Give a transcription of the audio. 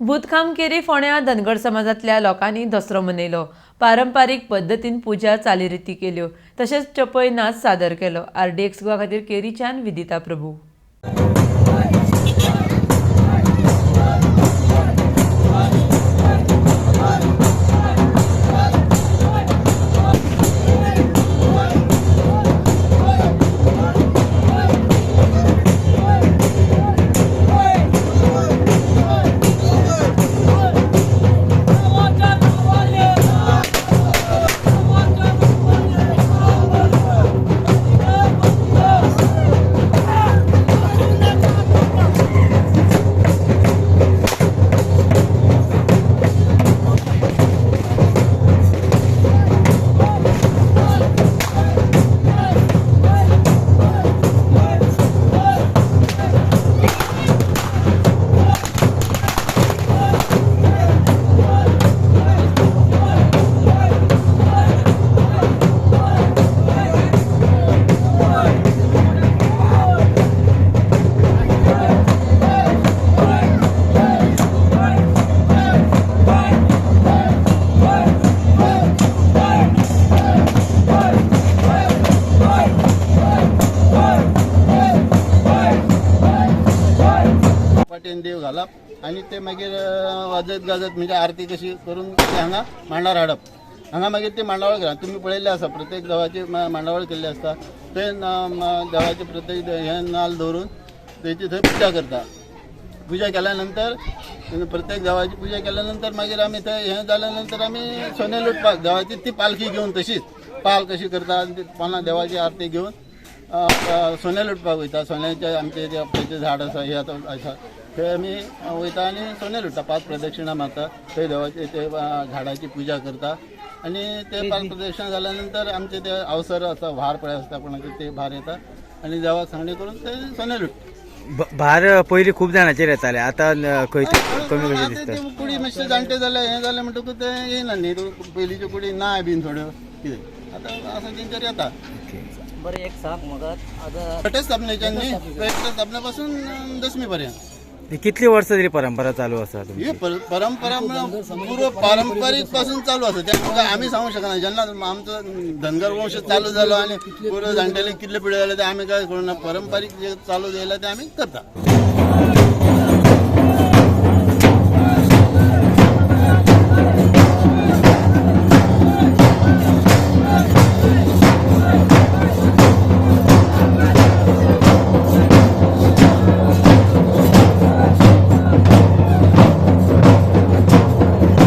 भूतखामकेरी फोंड्या धनगर समाजांतल्या लोकांनी दसरो मनयलो. पारंपारीक पद्दतीन पुजा चालीरिती केल्यो, तशेंच चपय नाच सादर केलो. आरडीएक्स गोवा खातीर केरीच्यान विदिता प्रभू. पाटेन देव घालप आनी ते मागीर वाजयत गाजत म्हणजे आरती कशी करून ते हांगा मांडार हाडप. हांगा मागीर ती मांडावळ घालप. तुमी पळयल्ले आसा, प्रत्येक देवाची मांडावळ केल्ली आसता. थंय देवाचे प्रत्येक हे नाल दवरून तेची थंय पुजा करता. पुजा केल्या नंतर, प्रत्येक देवाची पुजा केल्या नंतर मागीर आमी थंय हें जाल्या नंतर आमी सोने लुटपाक देवाची ती पालखी घेवन, तशीच पाल कशी करता आनी ती पानां देवाची आरती घेवन सोने लुटपाक वयता. सोन्याचे आमचे जे आपल्याचे झाड आसा, हे आतां आसा, थंय आमी वयता आनी सोने लुट्टा. 5 प्रदक्षिणा मारता थंय, देवाचे ते झाडाची पुजा करता. आनी ते 5 प्रदक्षिणा जाल्या नंतर आमचे ते अवसर आसा, भार पळय आसता कोणाचे, ते भार येता आनी देवाक सांगणी करून ते सोने लुट्टा. भार पयलीं खूब जाणांचेर येताले, आतां खंय ते कमी कशें आतां दिसता? ते कुडी मातशे जाणटे जाले, हें जालें म्हणटकूच ते येयना न्ही. पयलींच्यो कुडी ना बीन थोड्यो कितें आतां आसा तेंचेर येता. बरें, एक सांग म्हाका आतां, घटस्थापनेच्यान न्ही, घटस्थापने पासून दसमी पर्यंत. कितली वर्सां तरी परंपरा चालू आसा ही तुमची? परंपरा म्हणून पूर्व पारंपरीक पासून चालू आसा. ते आमकां आमी सांगूंक शकना. जेन्ना आमचो धनगर वंश चालू जालो आनी पूर्व जाणटेले कितले पिढी जाले ते आमी काय करूं ना. पारंपरीक जे चालू येयला ते आमी करता.